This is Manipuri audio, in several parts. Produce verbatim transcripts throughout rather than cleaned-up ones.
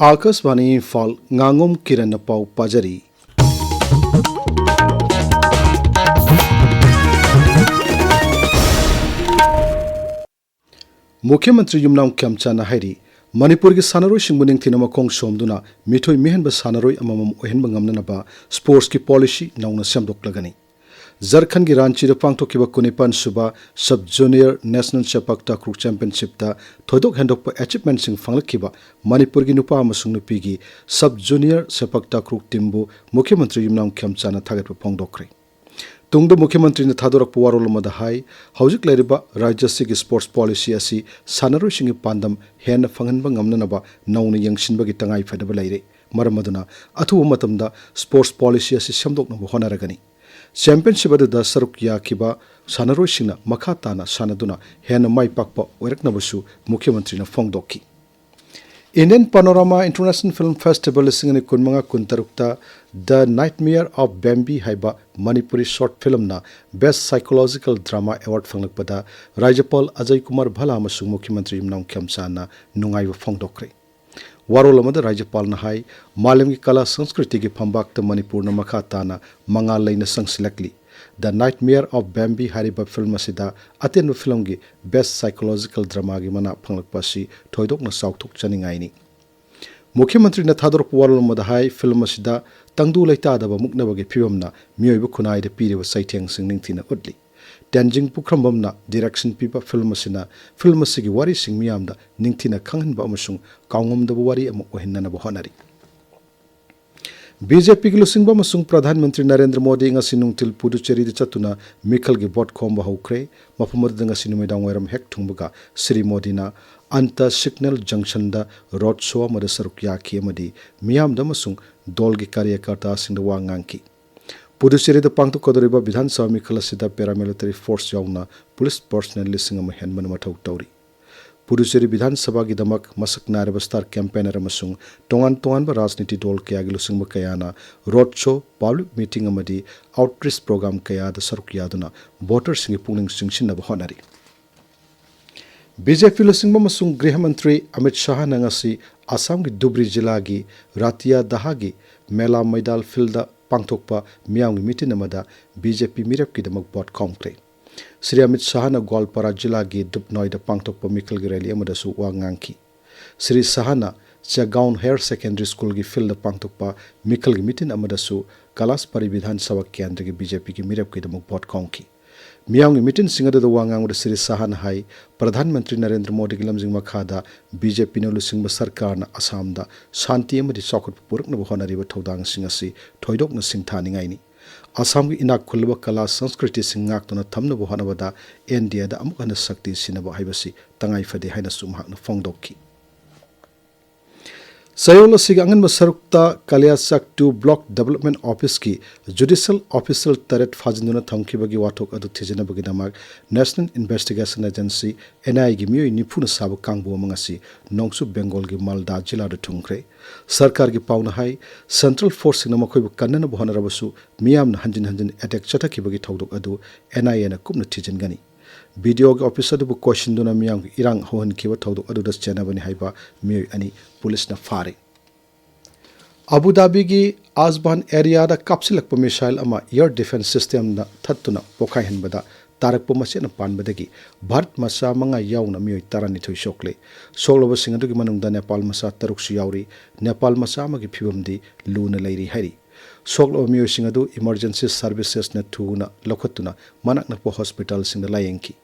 ꯑꯥꯀꯥꯁꯕꯥꯅꯤ ꯏꯝꯐꯥꯜ, ꯉꯥꯉꯣꯝ ꯀꯤꯔꯟꯅ ꯄꯥꯎ ꯄꯥꯖꯔꯤ꯫ ꯃꯨꯈ꯭ꯌ ꯃꯟꯇ꯭ꯔꯤ ꯌꯨꯝꯅꯥꯝ ꯈꯦꯝꯆꯥꯟꯅ ꯍꯥꯏꯔꯤ, ꯃꯅꯤꯄꯨꯔꯒꯤ ꯁꯥꯟꯅꯔꯣꯏꯁꯤꯡꯕꯨ ꯅꯤꯡꯊꯤꯅ ꯃꯈꯣꯡ ꯁꯣꯝꯗꯨꯅ ꯃꯤꯊꯣꯏ ꯃꯤꯍꯦꯟꯕ ꯁꯥꯟꯅꯔꯣꯏ ꯑꯃꯃꯝ ꯑꯣꯏꯍꯟꯕ ꯉꯝꯅꯅꯕ ꯁ꯭ꯄꯣꯔꯠꯁꯀꯤ ꯄꯣꯂꯤꯁꯤ ꯅꯧꯅ ꯁꯦꯝꯗꯣꯛꯂꯒꯅꯤ꯫ ꯖꯔꯈꯟꯒꯤ ꯔꯥꯟꯆꯤꯗ ꯄꯥꯡꯊꯣꯛꯈꯤꯕ ꯀꯨꯟꯅꯤꯄꯥꯟ ꯁꯨꯕ ꯁꯕ ꯖꯨꯅꯤꯌꯔ ꯅꯦꯁꯅꯦꯜ ꯁꯦꯄꯛ ꯇꯥꯀ꯭ꯔꯨꯛ ꯆꯦꯝꯄꯤꯌꯟꯁꯤꯞꯇ ꯊꯣꯏꯗꯣꯛ ꯍꯦꯟꯗꯣꯛꯄ ꯑꯦꯆꯤꯞꯃꯦꯟꯠꯁꯤꯡ ꯐꯪꯂꯛꯈꯤꯕ ꯃꯅꯤꯄꯨꯔꯒꯤ ꯅꯨꯄꯥ ꯑꯃꯁꯨꯡ ꯅꯨꯄꯤꯒꯤ ꯁꯕ ꯖꯨꯅꯤꯌꯔ ꯁꯦꯄꯛ ꯇꯥꯀ꯭ꯔꯨꯛ ꯇꯤꯝꯕꯨ ꯃꯨꯈ꯭ꯌ ꯃꯟꯇ꯭ꯔꯤ ꯌꯨꯝꯅꯥꯝ ꯈꯦꯝꯆꯥꯟꯅ ꯊꯥꯒꯠꯄ ꯐꯣꯡꯗꯣꯛꯈ꯭ꯔꯦ꯫ ꯇꯨꯡꯗ ꯃꯨꯈ꯭ꯌ ꯃꯟꯇ꯭ꯔꯤꯅ ꯊꯥꯗꯣꯔꯛꯄ ꯋꯥꯔꯣꯜ ꯑꯃꯗ ꯍꯥꯏ, ꯍꯧꯖꯤꯛ ꯂꯩꯔꯤꯕ ꯔꯥꯖ꯭ꯌ ꯑꯁꯤꯒꯤ ꯁ꯭ꯄꯣꯔꯠꯁ ꯄꯣꯂꯤꯁꯤ ꯑꯁꯤ ꯁꯥꯟꯅꯔꯣꯏꯁꯤꯡꯒꯤ ꯄꯥꯟꯗꯝ ꯍꯦꯟꯅ ꯐꯪꯍꯟꯕ ꯉꯝꯅꯅꯕ ꯅꯧꯅ ꯌꯦꯡꯁꯤꯟꯕꯒꯤ ꯇꯉꯥꯏꯐꯗꯕ ꯂꯩꯔꯦ꯫ ꯃꯔꯝ ꯑꯗꯨꯅ ꯑꯊꯨꯕ ꯃꯇꯝꯗ ꯁ꯭ꯄꯣꯔꯠꯁ ꯄꯣꯂꯤꯁꯤ ꯑꯁꯤ ꯁꯦꯝꯗꯣꯛꯅꯕ ꯍꯣꯠꯅꯔꯒꯅꯤ꯫ ꯆꯦꯝꯄꯤꯌꯟꯁꯤꯞ ꯑꯗꯨꯗ ꯁꯔꯨꯛ ꯌꯥꯈꯤꯕ ꯁꯥꯟꯅꯔꯣꯏꯁꯤꯡꯅ ꯃꯈꯥ ꯇꯥꯅ ꯁꯥꯟꯅꯗꯨꯅ ꯍꯦꯟꯅ ꯃꯥꯏ ꯄꯥꯛꯄ ꯑꯣꯏꯔꯛꯅꯕꯁꯨ ꯃꯨꯈ꯭ꯌ ꯃꯟꯇ꯭ꯔꯤꯅ ꯐꯣꯡꯗꯣꯛꯈꯤ꯫ Indian Panorama International Film Festival ꯂꯤꯁꯤꯡ ꯑꯅꯤ ꯀꯨꯟꯃꯉꯥ ꯀꯨꯟꯇꯔꯨꯛꯇ The Nightmare of Bambi ꯍꯥꯏꯕ ꯃꯅꯤꯄꯨꯔꯤ ꯁꯣꯔꯠ ꯐꯤꯂꯝꯅ Best Psychological Drama Award ꯐꯪꯂꯛꯄꯗ ꯔꯥꯖ꯭ꯌꯄꯥꯜ ꯑꯖꯌ ꯀꯨꯃꯥꯔ ꯚꯜꯂꯥ ꯑꯃꯁꯨꯡ ꯃꯨꯈ꯭ꯌ ꯃꯟꯇ꯭ꯔꯤ ꯌꯨꯝꯅꯥꯝ ꯈꯦꯝꯆꯥꯟꯅ ꯅꯨꯡꯉꯥꯏꯕ ꯐꯣꯡꯗꯣꯛꯈ꯭ꯔꯦ꯫ ꯋꯥꯔꯣꯜ ꯑꯃꯗ ꯔꯥꯖ꯭ꯌꯄꯥꯜꯅ ꯍꯥꯏ, ꯃꯥꯂꯦꯝꯒꯤ ꯀꯂꯥ ꯁꯪꯁꯀ꯭ꯔꯤꯇꯤꯒꯤ ꯐꯝꯕꯥꯛꯇ ꯃꯅꯤꯄꯨꯔꯅ ꯃꯈꯥ ꯇꯥꯅ ꯃꯉꯥꯜ ꯂꯩꯅ ꯆꯪꯁꯤꯜꯂꯛꯂꯤ꯫ The Nightmare of Bambi ꯍꯥꯏꯔꯤꯕ ꯐꯤꯂꯝ ꯑꯁꯤꯗ ꯑꯇꯦꯟꯕ ꯐꯤꯂꯝꯒꯤ Best Psychological Dramaꯒꯤ ꯃꯅꯥ ꯐꯪꯂꯛꯄ ꯑꯁꯤ ꯊꯣꯏꯗꯣꯛꯅ ꯆꯥꯎꯊꯣꯛꯆꯅꯤꯡꯉꯥꯏꯅꯤ꯫ ꯃꯨꯈ꯭ꯌ ꯃꯟꯇ꯭ꯔꯤꯅ ꯊꯥꯗꯣꯔꯛꯄ ꯋꯥꯔꯣꯜ ꯑꯃꯗ ꯍꯥꯏ, ꯐꯤꯂꯝ ꯑꯁꯤꯗ ꯇꯪꯗꯨ ꯂꯩꯇꯥꯗꯕ ꯃꯨꯛꯅꯕꯒꯤ ꯐꯤꯕꯝꯅ ꯃꯤꯑꯣꯏꯕ ꯈꯨꯟꯅꯥꯏꯗ ꯄꯤꯔꯤꯕ ꯆꯩꯊꯦꯡꯁꯤꯡ ꯅꯤꯡꯊꯤꯅ ꯎꯠꯂꯤ꯫ ꯇꯦꯟꯖꯤꯡ ꯄꯨꯈ꯭ꯔꯝꯕꯝꯅ ꯗꯤꯔꯦꯛꯁꯟ ꯄꯤꯕ ꯐꯤꯂꯝ ꯑꯁꯤꯅ ꯐꯤꯂꯝ ꯑꯁꯤꯒꯤ ꯋꯥꯔꯤꯁꯤꯡ ꯃꯤꯌꯥꯝꯗ ꯅꯤꯡꯊꯤꯅ ꯈꯪꯍꯟꯕ ꯑꯃꯁꯨꯡ ꯀꯥꯎꯉꯝꯗꯕ ꯋꯥꯔꯤ ꯑꯃ ꯑꯣꯏꯍꯟꯅꯅꯕ ꯍꯣꯠꯅꯔꯤ꯫ ꯕꯤ ꯖꯦ ꯄꯤꯒꯤ ꯂꯨꯆꯤꯡꯕ ꯑꯃꯁꯨꯡ ꯄ꯭ꯔꯙꯥꯟ ꯃꯟꯇ꯭ꯔꯤ ꯅꯔꯦꯟꯗ꯭ꯔ ꯃꯣꯗꯤ ꯉꯁꯤ ꯅꯨꯡꯊꯤꯜ ꯄꯨꯗꯨꯆꯦꯔꯤꯗ ꯆꯠꯇꯨꯅ ꯃꯤꯈꯜꯒꯤ ꯚꯣꯠ ꯈꯣꯝꯕ ꯍꯧꯈ꯭ꯔꯦ꯫ ꯃꯐꯝ ꯑꯗꯨꯗ ꯉꯁꯤ ꯅꯨꯃꯤꯗꯥꯡ ꯋꯥꯏꯔꯝ ꯍꯦꯛ ꯊꯨꯡꯕꯒ ꯁ꯭ꯔꯤ ꯃꯣꯗꯤꯅ ꯑꯟꯇ ꯁꯤꯒꯅꯦꯜ ꯖꯪꯁꯟꯗ ꯔꯣꯗ ꯁꯣ ꯑꯃꯗ ꯁꯔꯨꯛ ꯌꯥꯈꯤ ꯑꯃꯗꯤ ꯃꯤꯌꯥꯝꯗ ꯑꯃꯁꯨꯡ ꯗꯣꯜꯒꯤ ꯀꯥꯔꯌꯀꯔꯇꯥꯁꯤꯡꯗ ꯋꯥ ꯉꯥꯡꯈꯤ꯫ ꯄꯨꯗꯨꯆꯦꯔꯤꯗ ꯄꯥꯡꯊꯣꯛꯀꯗꯧꯔꯤꯕ ꯕꯤꯙꯥꯟ ꯁꯚꯥ ꯃꯤꯈꯜ ꯑꯁꯤꯗ ꯄꯦꯔꯥꯃꯤꯂꯤꯇꯔꯤ ꯐꯣꯔꯁ ꯌꯥꯎꯅ ꯄꯨꯂꯤꯁ ꯄꯔꯁꯅꯦꯜ ꯂꯤꯁꯤꯡ ꯑꯃ ꯍꯦꯟꯕꯅ ꯃꯊꯧ ꯇꯧꯔꯤ꯫ ꯄꯨꯗꯨꯆꯦꯔꯤ ꯕꯤꯙꯥꯟ ꯁꯚꯥꯒꯤꯗꯃꯛ ꯃꯁꯛ ꯅꯥꯏꯔꯕ ꯁ꯭ꯇꯥꯔ ꯀꯦꯝꯄꯦꯅꯔ ꯑꯃꯁꯨꯡ ꯇꯣꯉꯥꯟ ꯇꯣꯉꯥꯟꯕ ꯔꯥꯖꯅꯤꯇꯤ ꯗꯣꯜ ꯀꯌꯥꯒꯤ ꯂꯨꯆꯤꯡꯕ ꯀꯌꯥꯅ ꯔꯣꯗ ꯁꯣ, ꯄꯕ꯭ꯂꯤꯛ ꯃꯤꯇꯤꯡ ꯑꯃꯗꯤ ꯑꯥꯎꯠꯔꯤꯆ ꯄ꯭ꯔꯣꯒ꯭ꯔꯥꯝ ꯀꯌꯥꯗ ꯁꯔꯨꯛ ꯌꯥꯗꯨꯅ ꯚꯣꯇꯔꯁꯤꯡꯒꯤ ꯄꯨꯛꯅꯤꯡ ꯆꯤꯡꯁꯤꯟꯅꯕ ꯍꯣꯠꯅꯔꯤ꯫ ꯕꯤ ꯖꯦ ꯄꯤ ꯂꯨꯆꯤꯡꯕ ꯑꯃꯁꯨꯡ ꯒ꯭ꯔꯤꯍ ꯃꯟꯇ꯭ꯔꯤ ꯑꯃꯤꯠ ꯁꯥꯍꯅ ꯉꯁꯤ ꯑꯁꯥꯝꯒꯤ ꯙꯨꯕ꯭ꯔꯤ ꯖꯤꯂꯥꯒꯤ ꯔꯥꯇꯤꯌꯥꯗꯍꯥꯒꯤ ꯃꯦꯂꯥ ꯃꯩꯗꯥꯜ ꯐꯤꯜꯗ ꯄꯥꯡꯊꯣꯛꯄ ꯃꯤꯌꯥꯝꯒꯤ ꯃꯤꯇꯤꯟ ꯑꯃꯗ ꯕꯤ ꯖꯦ ꯄꯤ ꯃꯤꯔꯦꯞꯀꯤꯗꯃꯛ ꯚꯣꯠ ꯈꯣꯝꯈ꯭ꯔꯦ꯫ ꯁ꯭ꯔꯤ ꯑꯃꯤꯠ ꯁꯥꯍꯅ ꯒꯣꯜꯄꯥꯔꯥ ꯖꯤꯂꯥꯒꯤ ꯗꯨꯞꯅꯣꯏꯗ ꯄꯥꯡꯊꯣꯛꯄ ꯃꯤꯈꯜꯒꯤ ꯔꯦꯂꯤ ꯑꯃꯗꯁꯨ ꯋꯥ ꯉꯥꯡꯈꯤ꯫ ꯁ꯭ꯔꯤ ꯁꯥꯍꯅ ꯆꯦꯒꯥꯎꯟ ꯍꯥꯌꯔ ꯁꯦꯀꯦꯟꯗꯔꯤ ꯁ꯭ꯀꯨꯜꯒꯤ ꯐꯤꯜꯗ ꯄꯥꯡꯊꯣꯛꯄ ꯃꯤꯈꯜꯒꯤ ꯃꯤꯇꯤꯟ ꯑꯃꯗꯁꯨ ꯀꯂꯥꯁꯄꯥꯔꯤ ꯕꯤꯙꯥꯟ ꯁꯚꯥ ꯀꯦꯟꯗ꯭ꯔꯒꯤ ꯕꯤ ꯖꯦ ꯄꯤꯒꯤ ꯃꯤꯔꯦꯞꯀꯤꯗꯃꯛ ꯚꯣꯠ ꯈꯣꯝꯈꯤ꯫ ꯃꯤꯌꯥꯝꯒꯤ ꯃꯤꯇꯤꯟꯁꯤꯡ ꯑꯗꯨꯗ ꯋꯥ ꯉꯥꯡꯕꯗ ꯁ꯭ꯔꯤ ꯁꯥꯍꯅ ꯍꯥꯏ, ꯄ꯭ꯔꯙꯥꯟ ꯃꯟꯇ꯭ꯔꯤ ꯅꯔꯦꯟꯗ꯭ꯔ ꯃꯣꯗꯤꯒꯤ ꯂꯝꯖꯤꯡ ꯃꯈꯥꯗ ꯕꯤ ꯖꯦ ꯄꯤꯅ ꯂꯨꯆꯤꯡꯕ ꯁꯔꯀꯥꯔꯅ ꯑꯁꯥꯝꯗ ꯁꯥꯟꯇꯤ ꯑꯃꯗꯤ ꯆꯥꯎꯈꯠꯄ ꯄꯨꯔꯛꯅꯕ ꯍꯣꯠꯅꯔꯤꯕ ꯊꯧꯗꯥꯡꯁꯤꯡ ꯑꯁꯤ ꯊꯣꯏꯗꯣꯛꯅ ꯁꯤꯡꯊꯥꯅꯤꯡꯉꯥꯏꯅꯤ꯫ ꯑꯁꯥꯝꯒꯤ ꯏꯅꯥꯛ ꯈꯨꯜꯂꯕ ꯀꯂꯥ ꯁꯪꯁꯀ꯭ꯔꯤꯇꯤꯁꯤꯡ ꯉꯥꯛꯇꯨꯅ ꯊꯝꯅꯕ ꯍꯣꯠꯅꯕꯗ ꯑꯦꯟ ꯗꯤ ꯑꯦꯗ ꯑꯃꯨꯛ ꯍꯟꯅ ꯁꯛꯇꯤ ꯁꯤꯟꯅꯕ ꯍꯥꯏꯕꯁꯤ ꯇꯉꯥꯏ ꯐꯗꯦ ꯍꯥꯏꯅꯁꯨ ꯃꯍꯥꯛꯅ ꯐꯣꯡꯗꯣꯛꯈꯤ꯫ ꯆꯌꯣꯜ ꯑꯁꯤꯒꯤ ꯑꯉꯟꯕ ꯁꯔꯨꯛꯇ ꯀꯂꯤꯌꯥꯆꯛ ꯇꯨ ꯕ꯭ꯂꯣꯛ ꯗꯤꯕꯦꯂꯞꯃꯦꯟ ꯑꯣꯐꯤꯁꯀꯤ ꯖꯨꯗꯤꯁꯤꯌꯦꯜ ꯑꯣꯐꯤꯁꯔ ꯇꯔꯦꯠ ꯐꯥꯖꯤꯟꯗꯨꯅ ꯊꯝꯈꯤꯕꯒꯤ ꯋꯥꯊꯣꯛ ꯑꯗꯨ ꯊꯤꯖꯤꯟꯅꯕꯒꯤꯗꯃꯛ ꯅꯦꯁꯅꯦꯜ ꯏꯟꯚꯦꯁꯇꯤꯒꯦꯁꯟ ꯑꯦꯖꯦꯟꯁꯤ, ꯑꯦꯟ ꯑꯥꯏ ꯑꯦꯒꯤ ꯃꯤꯑꯣꯏ ꯅꯤꯐꯨꯅ ꯁꯥꯕ ꯀꯥꯡꯕꯨ ꯑꯃ ꯉꯁꯤ ꯅꯣꯡꯆꯨꯞ ꯕꯦꯡꯒꯣꯜꯒꯤ ꯃꯥꯜꯗꯥ ꯖꯤꯂꯥꯗ ꯊꯨꯡꯈ꯭ꯔꯦ꯫ ꯁꯔꯀꯥꯔꯒꯤ ꯄꯥꯎꯅ ꯍꯥꯏ, ꯁꯦꯟꯇ꯭ꯔꯦꯜ ꯐꯣꯔꯁꯁꯤꯡꯅ ꯃꯈꯣꯏꯕꯨ ꯀꯟꯅꯅꯕ ꯍꯣꯠꯅꯔꯕꯁꯨ ꯃꯤꯌꯥꯝꯅ ꯍꯟꯖꯤꯟ ꯍꯟꯖꯤꯟ ꯑꯦꯇꯦꯛ ꯆꯠꯊꯈꯤꯕꯒꯤ ꯊꯧꯗꯣꯛ ꯑꯗꯨ ꯑꯦꯟ ꯑꯥꯏ ꯑꯦꯅ ꯀꯨꯞꯅ ꯊꯤꯖꯤꯟꯒꯅꯤ꯫ ꯕꯤ ꯗꯤ ꯑꯣꯒꯤ ꯑꯣꯐꯤꯁ ꯑꯗꯨꯕꯨ ꯀꯣꯏꯁꯤꯟꯗꯨꯅ ꯃꯤꯌꯥꯝꯒꯤ ꯏꯔꯥꯡ ꯍꯧꯍꯟꯈꯤꯕ ꯊꯧꯗꯣꯛ ꯑꯗꯨꯗ ꯆꯦꯟꯅꯕꯅꯤ ꯍꯥꯏꯕ ꯃꯤꯑꯣꯏ ꯑꯅꯤ ꯄꯨꯂꯤꯁꯅ ꯐꯥꯔꯦ꯫ ꯑꯕꯨ ꯙꯥꯕꯤꯒꯤ ꯑꯁꯕꯥꯟ ꯑꯦꯔꯤꯌꯥꯗ ꯀꯥꯞꯁꯤꯜꯂꯛꯄ ꯃꯤꯁꯥꯏꯜ ꯑꯃ ꯑꯦꯌꯔ ꯗꯤꯐꯦꯟꯁ ꯁꯤꯁꯇꯦꯝꯅ ꯊꯠꯇꯨꯅ ꯄꯣꯈꯥꯏꯍꯟꯕꯗ ꯇꯥꯔꯛꯄ ꯃꯆꯦꯠꯅ ꯄꯥꯟꯕꯗꯒꯤ ꯚꯥꯔꯠ ꯃꯆꯥ ꯃꯉꯥ ꯌꯥꯎꯅ ꯃꯤꯑꯣꯏ ꯇꯔꯥꯅꯤꯊꯣꯏ ꯁꯣꯛꯂꯦ꯫ ꯁꯣꯛꯂꯕꯁꯤꯡ ꯑꯗꯨꯒꯤ ꯃꯅꯨꯡꯗ ꯅꯦꯄꯥꯜ ꯃꯆꯥ ꯇꯔꯨꯛꯁꯨ ꯌꯥꯎꯔꯤ꯫ ꯅꯦꯄꯥꯜ ꯃꯆꯥ ꯑꯃꯒꯤ ꯐꯤꯕꯝꯗꯤ ꯂꯨꯅ ꯂꯩꯔꯤ ꯍꯥꯏꯔꯤ꯫ ꯁꯣꯛꯂꯕ ꯃꯤꯑꯣꯏꯁꯤꯡ ꯑꯗꯨ ꯏꯃꯔꯖꯦꯟꯁꯤ ꯁꯔꯚꯤꯁꯦꯁꯅ ꯊꯨꯅ ꯂꯧꯈꯠꯇꯨꯅ ꯃꯅꯥꯛ ꯅꯛꯄ ꯍꯣꯁꯄꯤꯇꯥꯜꯁꯤꯡꯗ ꯂꯥꯌꯦꯡꯈꯤ꯫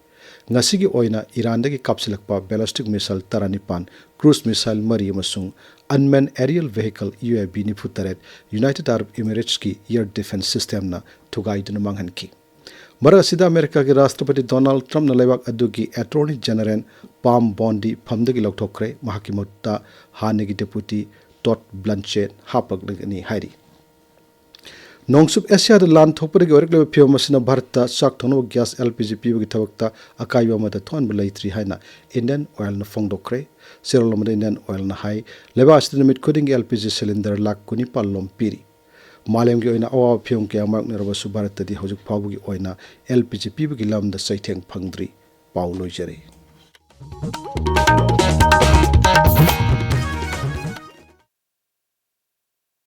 ꯉꯁꯤꯒꯤ ꯑꯣꯏꯅ ꯏꯔꯥꯟꯗꯒꯤ ꯀꯥꯞꯁꯤꯜꯂꯛꯄ ꯕꯦꯂꯤꯁꯇꯤꯛ ꯃꯤꯁꯥꯏꯜ ꯇꯔꯥꯅꯤꯄꯥꯟ, ꯀ꯭ꯔꯨꯖ ꯃꯤꯁꯥꯏꯜ ꯃꯔꯤ ꯑꯃꯁꯨꯡ ꯑꯟꯃꯦꯟ Ariel vehicle, U A V, ꯅꯤꯐꯨ ꯇꯔꯦꯠ ꯌꯨꯅꯥꯏꯇꯦꯗ ꯑꯔꯕ ꯏꯃꯤꯔꯦꯠꯁꯀꯤ ꯑꯦꯌꯔ ꯗꯤꯐꯦꯟꯁ ꯁꯤꯁꯇꯦꯝꯅ ꯊꯨꯒꯥꯏꯗꯨꯅ ꯃꯥꯡꯍꯟꯈꯤ꯫ ꯃꯔꯛ ꯑꯁꯤꯗ, ꯑꯃꯦꯔꯤꯀꯥꯒꯤ ꯔꯥꯁꯇ꯭ꯔꯄꯇꯤ ꯗꯣꯅꯥꯜꯗ ꯇ꯭ꯔꯝꯞꯅ ꯂꯩꯕꯥꯛ ꯑꯗꯨꯒꯤ ꯑꯦꯇꯣꯔꯅꯤ ꯖꯦꯅꯔꯦꯜ ꯄꯥꯝ ꯕꯣꯟꯗꯤ ꯐꯝꯗꯒꯤ ꯂꯧꯊꯣꯛꯈ꯭ꯔꯦ꯫ ꯃꯍꯥꯛꯀꯤ ꯃꯍꯨꯠꯇ ꯍꯥꯟꯅꯒꯤ ꯗꯦꯄꯨꯇꯤ ꯇꯣꯗ ꯕ꯭ꯂꯟꯆꯦꯠ ꯍꯥꯞꯄꯛꯂꯒꯅꯤ ꯍꯥꯏꯔꯤ꯫ ꯅꯣꯡꯆꯨꯞ ꯑꯦꯁꯤꯌꯥꯗ ꯂꯥꯟ ꯊꯣꯛꯄꯗꯒꯤ ꯑꯣꯏꯔꯛꯂꯤꯕ ꯐꯤꯕꯝ ꯑꯁꯤꯅ ꯚꯥꯔꯠꯇ ꯆꯥꯛ ꯊꯣꯡꯅꯕ ꯒ꯭ꯌꯥꯁ, ꯑꯦꯜ ꯄꯤ ꯖꯤ, ꯄꯤꯕꯒꯤ ꯊꯕꯛꯇ ꯑꯀꯥꯏꯕ ꯑꯃꯠꯇ ꯊꯣꯛꯍꯟꯕ ꯂꯩꯇ꯭ꯔꯤ ꯍꯥꯏꯅ ꯏꯟꯗꯤꯌꯟ ꯑꯣꯏꯜꯅ ꯐꯣꯡꯗꯣꯛꯈ꯭ꯔꯦ꯫ ꯆꯦꯔꯣꯜ ꯑꯃꯗ ꯏꯟꯗꯤꯌꯟ ꯑꯣꯏꯜꯅ ꯍꯥꯏ, ꯂꯩꯕꯥꯛ ꯑꯁꯤꯗ ꯅꯨꯃꯤꯠ ꯈꯨꯗꯤꯡꯒꯤ L P G cylinder lakh ꯀꯨꯟꯅꯤꯄꯥꯜ ꯂꯣꯝ ꯄꯤꯔꯤ꯫ ꯃꯥꯂꯦꯝꯒꯤ ꯑꯣꯏꯅ ꯑꯋꯥꯕ ꯐꯤꯕꯝ ꯀꯌꯥ ꯃꯥꯌꯣꯛꯅꯔꯕꯁꯨ ꯚꯥꯔꯠꯇꯗꯤ ꯍꯧꯖꯤꯛ ꯐꯥꯎꯕꯒꯤ ꯑꯣꯏꯅ ꯑꯦꯜ ꯄꯤ ꯖꯤ ꯄꯤꯕꯒꯤ ꯂꯝꯗ ꯆꯩꯊꯦꯡ ꯐꯪꯗ꯭ꯔꯤ꯫ ꯄꯥꯎ ꯂꯣꯏꯖꯔꯦ꯫